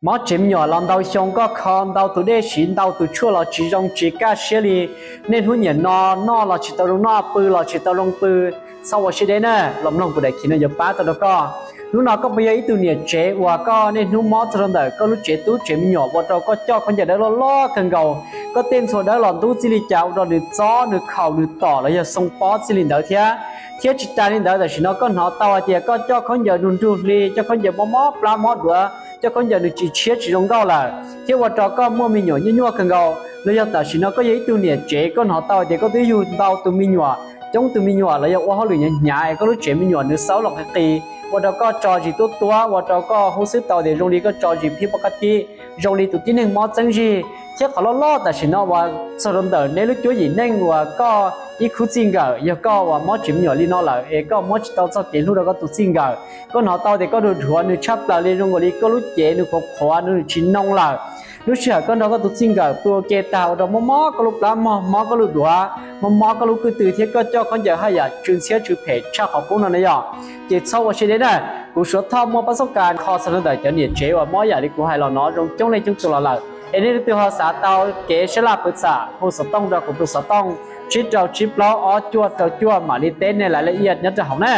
Mob tsev me nyuam los ntau xyoo, koj kho ntau tus dej siv ntau tus tshuaj los tsis zoo tsis kaj siab li. Niaj hnub nyiam no noj los tsis tau zoo noj, pw los tsis tau zoo pw. Txhob ua siab deb na, los mloog kuv daim khiv no yuav pab tau rau koj. Hnub no koj puas yog ib tug niam tsev uas koj niaj hnub mob txog rau ntawm koj lub tsev tub tsev me nyuam ua rau koj coj khaub ncaws dawb loj loj kawg nkaus, koj tej ntxhua dawb los ntub txij li cas ua rau nws txob nws khaum nws tom los yog xoo pob txij li ntawd thiab? Thiab tsis tas li ntawd, tam sim no koj hnov tau hais tias koj coj khaub ncaws nrug nrug hli, coj khaub ncaws mob mob plab mob duav, coj khaub ncaws nws tsis tshiab tsis zoo nkauj lawm thiab ua rau koj muaj me nyuam nyuaj nyuaj kawg nkaus. Los yog tam sim no koj yog ib tug niam tsev, koj hnov tau hais tias koj twb yug ntau tus me nyuam, coob tus me nyuam los yog ua hauj lwm hnyav hnyav es koj lub tsev me nyuam nws xaub los qis qis, ua rau koj tso zis tuab tuab, ua rau koj hub xwb tau tias zoo li koj tso zis phib pov qab tib, zoo li tus tib neeg mob txeeb zig. Thiab qhov loj loj tam sim no uas txog rau ntawm neb lub cuab yim neej uas koj ib khub txij nkawm, yog koj uas mob tsev me nyuam li no lawm es koj muab tsis tau txoj kev hlub rau koj tus txij nkawm, koj hnov tau tias koj dhuav dhuav nws tshaj plaws li, zoo nkaus li koj lub cev nws qhuav qhuav, nws tsis noo lawm. Lub sij hawm koj nrog koj tus txij nkawm pw ua ke tag ua rau mob mob koj lub plab, mob mob koj lub duav, mob mob koj lub kwj tw thiab koj coj khaub ncaws haj yam tsw ntxhiab tsw phem tshaj qhov qub no na yog, ces txhob ua siab deb na. Kuv Suav Thoj muaj pab xoob kas kho txog rau ntawm cov niam tsev uas mob yam li kuv hais los no zoo coob leej coob txuas los lawm. Es nej leej twg ho xav tau kev sab laj pw txam hu xov tooj rau kuv tus xov tooj tsib rau tsib plaub ob cuaj rau cuaj mam li teb nej lawv laj iaj nyob rau hauv na.